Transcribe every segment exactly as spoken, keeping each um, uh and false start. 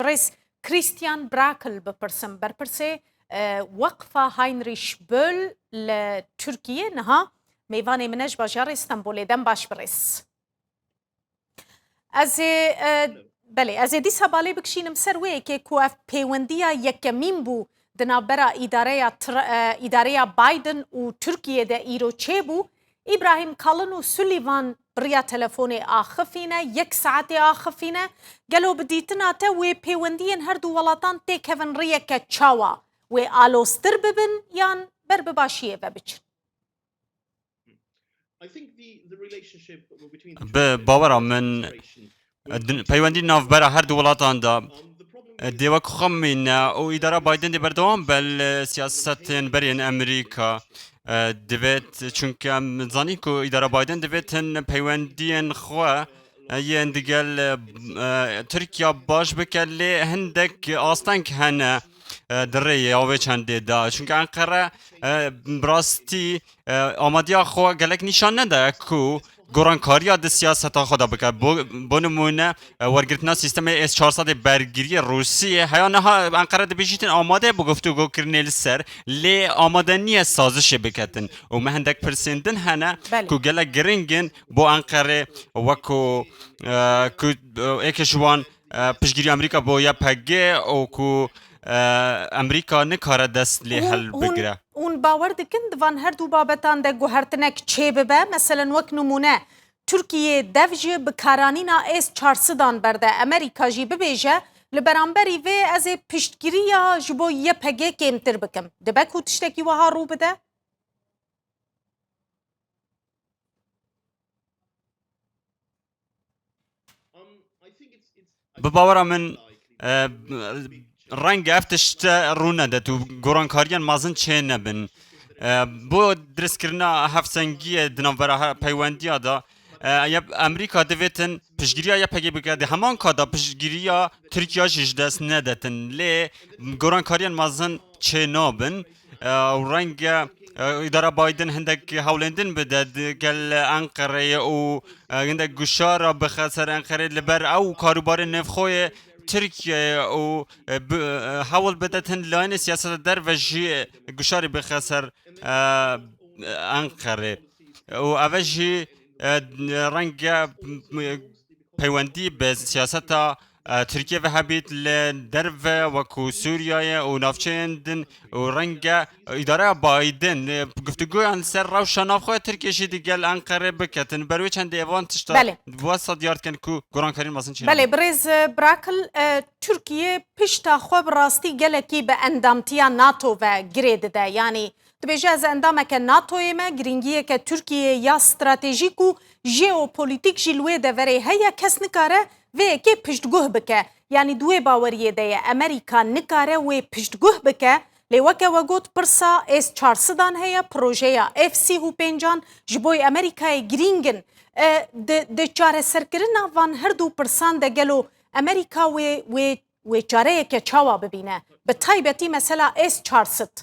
birêz Christian Brakel bipirsim. Berpirsê, e, Weqfa Heinrich Böll li Tirkiyê niha mêvanê min e ji bajarê Stenbolê. Dem baş birêz. Ez ê, e, belê, ez ê dîsa balê bikişînim ser wê yekê ku ev pêwendiya yekemîn bû di navbera îdareya Tr-, e, îdareya Biden û Tirkiyê de îro çêbû. Îbrahîm Kalin û Sullivan bi riya telefonê axifîne, yek saetê axifîne. Gelo bi dîtina te wê pêwendiyên her du welatan têkevin riyeke çawa? Wê aloztir bibin yan ber bi başiyê ve biçin? Bi bawera min, din-, peywendî navbera her du welatan de, e, dê wek xwe mîne û îdara Biden dê berdewam be li siyasetên berê yên Amerîka. E, divêt, çunke em zanîn ku îdara Biden divêt hin peywendiyên xwe, e, yên digel, e, e, Tirkiya baş bike, lê hindek asteng hene, e, di rêya wê çendê de. Çunke Enqere, e, bi rastî, e, amadiya xwe gelek nîşan nede ku gorankariya di siyaseta xwe de bike. Bo, bo nimûne, e, wergirtina sîstemê S çar sed ê bergiriyê Rûsiyê heya niha Enqere dibêjîtin amade ye bo guftûgokirinê li ser, lê amade niye sazişê biketin. Û me hindek pirsên din hene Belê. ku gelek giring in bo Enqerê, wek ku, e, ku, e, êkê ji wan, e, piştgirî Amerîka bo Y P G û ku, e, Amerîka nikare dest lê Hûn, hûn, hilbigire. Hûn bawer dikin di van her du babetan de guhertinek çêbibe? Meselen wek nimûne Tirkiye dev ji bikaranîna S çar sedan berde. Amerîka jî bibêje, li beramberî vê ez ê piştgiriya ji bo Y P G kêmtir bikim. Dibe ku tiştekî wiha rû bide? Bi bawera min, e, reng ev tişt rû nede, tu gorankariyên mezin çê nebin. E, bo dirêzkirina hevsengiyê di navbera he-, peywendiya de, e, ya Amerîka divêtin piştgiriya Y P G bike, di heman ka de piştgiriya Tirkiya jî ji dest nedetin. Lê gorankariyên mezin çê nabin. E, û renge, e, îdara Biden hindek hewlêndin bide di gel Enqereyê û, e, hindek guşara bixe ser Enqerê li ber ew karûbarên nêvxwe yê Tirkiyeyê û, e, bi, e, hewl bide hin layînê siyaseta derve jî guşarî bixe ser, e, Enqerê. Û eve jî, e, renge, m, peywendî bi siyaseta, e, Tirkiye ve hebît li derve wekû Sûriyeyê û navçeyên din û renge îdareya Biden, e, guftûgoyan li ser rewşa navxwe Tirkiye jî digel Enqerê biketin. Ber wê çendê evan tişta Belê. wesa diyar dikin ku gorankariyên mezin çê Belê, nabin. Birêz, e, Brakl, e, Tirkiye pişta xwe bi rastî gelekî bi endamtiya NATO ve girê dide. Yanî dibêje, ez endameke NATOyê me, giringiyeke Tirkiyeyê ya stratejîk û jeopolitîk jî li wê deverê heye, kes nikare vê yekê piştguh bike. Yanî di wê baweriyê de ye, Amerîka nikare wê piştguh bike, lê weke we got, pirsa S çar sedan heye, projeya F sî û pêncan ji bo Amerîkayê girîng in. E, di, di çareserkirina van her du pirsan de gelo Amerîka wê, wê, wê çareyeke çawa bibîne? Bi taybetî mesela S çar sed.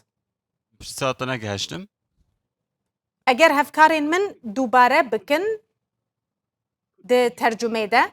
Pirsa te negihiştim. Eger hevkarên min dubare bikin di tercumê de.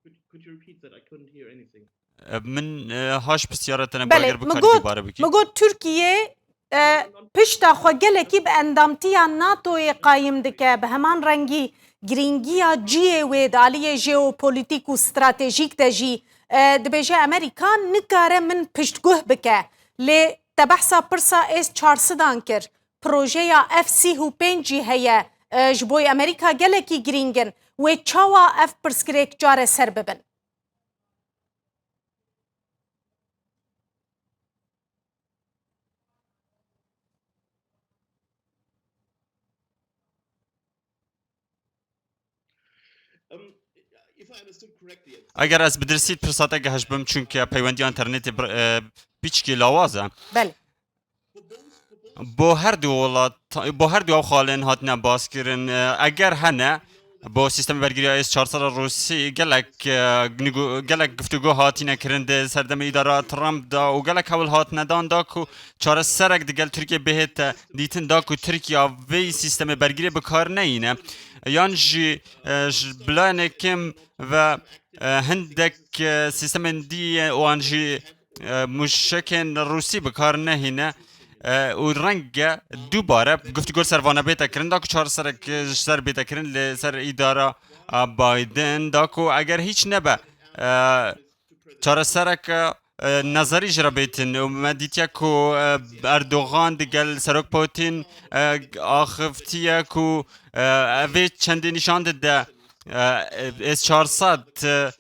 Could, could you repeat that? I couldn't hear anything. E, min, e, haş pisyara te ne Belê, eger min bikarî got, dubare bikî. Min got Tirkiye, e, pişta xwe gelekî bi endamtiya NATOyê qayim dike, bi heman rengî girîngiya cihê wê di aliyê jeopolitîk û stratejîk de jî, e, dibêje Amerîka nikare min piştguh bike. Lê te behsa pirsa S çar sedan kir. Projeya F sî û pênc jî heye, e, ji bo Amerîka gelekî girîng in. Wê çawa ev pirsgirêk çareser bibin? Eger ez bi dirsî pirsa te gehişt bim, çunke peywendiya înternetê bir, e, piçkî lawaz e. Belê. Bo her du welat, bo her du ew xalên hatine baskirin, e, eger hene, bo sîstemê bergiriya S çar sed a Rûsî gelek, e, nigo-, gelek guftûgo hatine kirin di serdemê îdara Trump de û gelek hewl hatine dan da ku çareserek digel Tirkiye bihête dîtin da ku Tirkiya vê sîstemê bergiriyê bi kar neyîne. Yan jî, e, ji bilayê kêm ve, e, hindek, e, sîstemên dî wan jî, e, mûşekên Rûsî bi kar nehîne, e, û reng e dubare guftûgo li ser vana bête kirin, da ku çareserek, e, ji ser bête kirin li ser îdara, e, Biden, da ku eger hîç nebe, e, çaresereke, e, nezerî ji re bêtin. Û me dîtiye ku, e, Erdogan digel Serok Putin, e, axiftiye ku, e, evê çendê nîşan dide, e, S çar sed, e,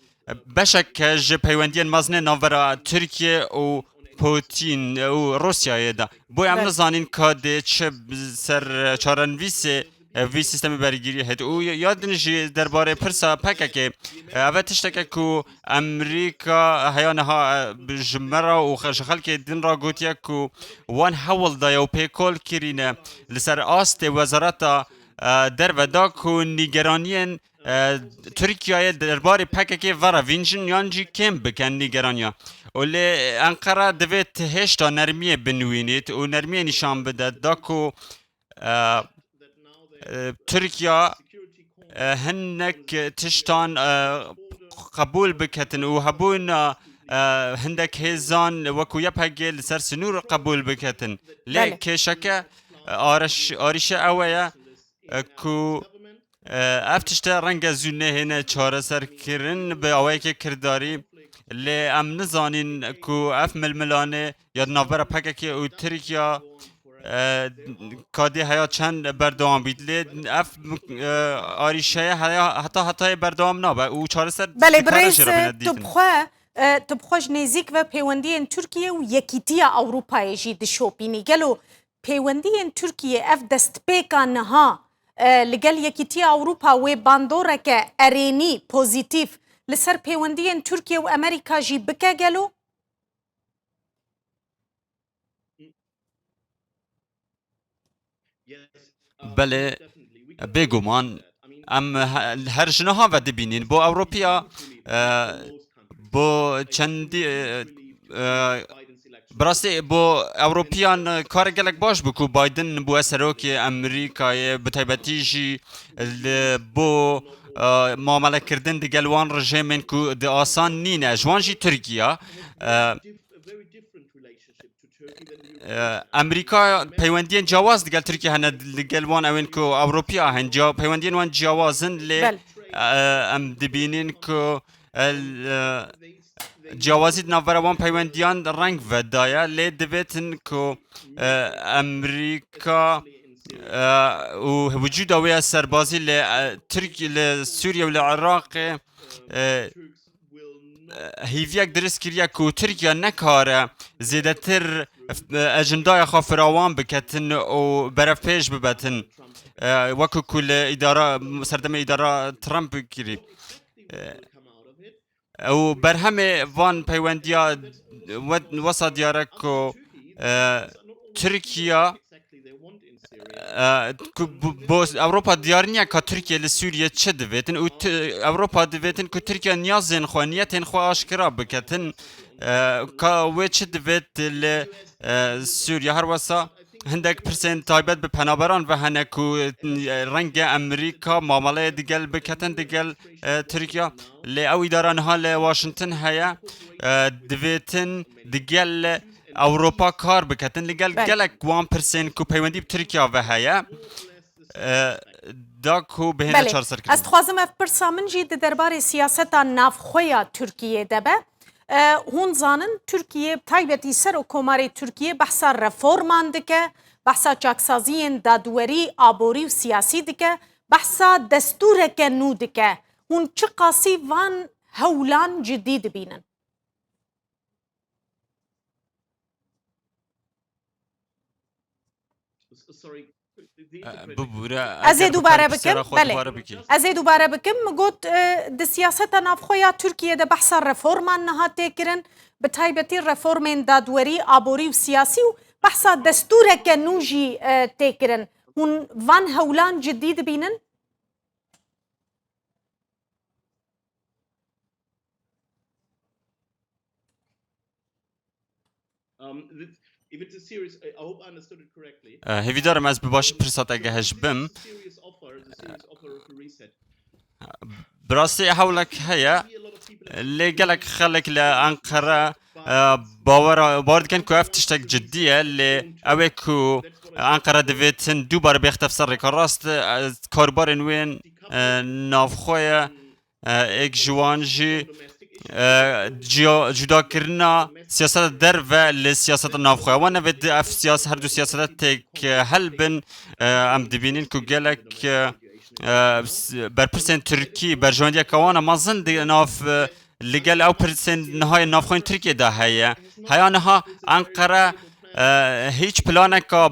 beşek ji peywendiyên mezin ê navbera Tirkiye û Putin û Rûsyayê de. Boye em Belê. nizanîn ka dê çi bi ser çarenivîsê, e, vî sîstemê bergirî hêt. Û ya din jî derbarê pirsa P K K, e, ev e tişteke ku Amerîka heya niha, e, ji me re û xe-, ji xelkê din re gotiye ku wan hewl daye û pêkol kirîne li ser astê wezareta, e, derve da ku nîgeraniyên, e, Tirkiyeyê derbarê P K K verevînjin yan jî kêm bikin nîgeraniya. Û lê Enqere divê hêşta nermiyê binwînît û nermiyê nîşan bide da ku, e, e, Tirkiye, e, hinek tiştan, e, qebûl biketin û hebûna, e, hindek hêzan wekû Y P G li ser sinûr qebûl biketin. Lê Belê. kêşeke, e, arîş-, arîşe ew e, e, ku, e, ev tişte renge zû nehêne çareserkirin bi awayekê kirdarî. Lê em nizanîn ku ev milmilanê ya di navbera P K K û Tirkiye, e, kadê heya çend berdewam bît. Lê ev, e, arîşeye heya, heta hetayê berdewam nabe û çareser Belê, bi kare birêz, jî re bine tu dîtin. bi xwe, e, tu bi xwe ji nêzîk ve peywendiyên Tirkiye û Yekîtiya Ewropayê jî dişopînî. Gelo peywendiyên Tirkiye ev destpêka niha, e, li gel Yekîtiya Ewropa wê bandoreke erênî, pozîtîf li ser peywendiyên Tirkiye û Amerîka jî bike gelo? Belê, bêguman em he-, her ji niha ve dibînin. Bo Ewropiya, e, bo çendî, e, e, bi rastî bo Ewropiyan, e, kar gelek baş bû ku Biden bûye serokê Amerîkayê, bi taybetî jî li bo, e, mamelekirdin digel wan rejêmên ku di asan nîne. Ji wan jî Tirkiye. E, E, Amerîka peywendiyên ciyawaz digel Tirkiye hene, digel wan ewên ku Ewropiya hene, ciya-, peywendiyên wan ciyawaz in, lê, Belê. e, em dibînin ku, e, l-, e, ciyawazî di navbera wan peywendiyan reng vedaye, lê divêtin ku, e, Amerîka, e, û wicûda wê ya serbazî li, e, Tirk-, li Sûriye û li Iraqê, e, hîviyek dirist kiriye ku Tirkiye nekare zêdetir, e, ecindaya xwe firawan biketin û berevpêş bibetin, e, wekî ku li îdara, serdemê îdara Trump kirî. E, û berhemê van peywendiya we-, wesa diyar e ku, e, Tirkiye, e, ku bu-, bo Ewropa diyar niye ka Tirkiye li Sûriye çi divêtin û ti-, Ewropa divêtin ku Tirkiye niyazên xwe, niyetên xwe aşkera biketin, e, ka wê çi divêt li, e, Sûriye. Her wesa hindek pirsên taybet bi penaberan ve hene ku, e, renge Amerîka mamaleyê digel biketin digel, e, Tirkiye. Lê ew îdara niha li Washington heye, e, divêtin digel Ewropa kar biketin. Li gel Belê. gelek wan pirsên ku peywendî bi Tirkiye ve heye, e, da ku bihêne Belê. çareserkirin. Ez dixwazim ev pirsa min jî di derbarê siyaseta navxwe ya Tirkiyê de be. E, hûn zanin Tirkiye, taybetî Serokkomarê Tirkiye behsa reforman dike, behsa çaksaziyên dadwerî, aborî û siyasî dike, behsa destûreke nû dike. Hûn çiqasî van hewlan cidî dibînin? E, bibûre, Ez ê eger dubare bikare bikim, pirsera xwe belê. dubare bikî. Ez ê dubare bikim. Min got, e, di siyaseta navxwe ya Tirkiye de behsa reforman niha tê kirin, bi taybetî reformên dadwerî, aborî û siyasî û behsa destûreke nû jî, e, tê kirin. Hûn van hewlan cidî dibînin? Um, if it's, if it's a serious, I, I hope I understood it correctly. Eh, hêvîdar im ez bi başî pirsa te gehişt bim. It's a serious offer, it's a serious offer of a reset. Bi rastî hewlek heye, lê gelek xelek li Enqere, e, bawera, bawer dikin ku ev tiştek cidî ye, lê ew ê ku Enqere divêtin dubare bêxte ser rêka rast, e, karbarên wên, e, navxwe ye, e, êk ji wan jî, e, ciya-, cudakirina siyaseta derve li siyaseta navxwe. Wan nevêt ev siyas-, her du siyaseta têk, e, hel bin, e, em dibînin ku gelek, e, e, s-, berpirsên Tirkî berjewendiyeke wan a mezin di nav, e, li gel ew pirsên niha yên navxweyên Tirkiyê de heye. Heya niha Enqere, e, hîç planeka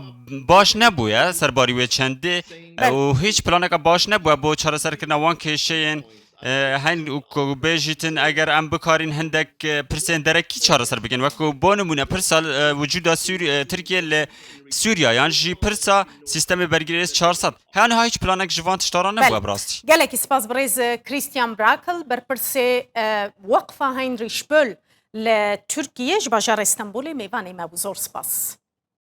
baş nebûye ser barî wê çendê, e, Belê. û hîç planeka baş nebûye bo çareserkirina wan kêşeyên, e, heyî û ku bêjîtin eger em bikarîn hindek, e, pirsên derekî çareser bikin. Wekî bo nimûne pirsa, e, wicûda Sûri-, e, Tirkiye li Sûriye yan jî pirsa sîstemê bergirêz çar sed. Heya niha hîç planek ji van tişta re nebûye Belê. bi rastî. Gelekî spas birêz Christian Brakel, berpirsê, e, Weqfa Heinrich Böll li Tirkiye ji bajarê Stenbolê mêvanê me bû. Zor spas.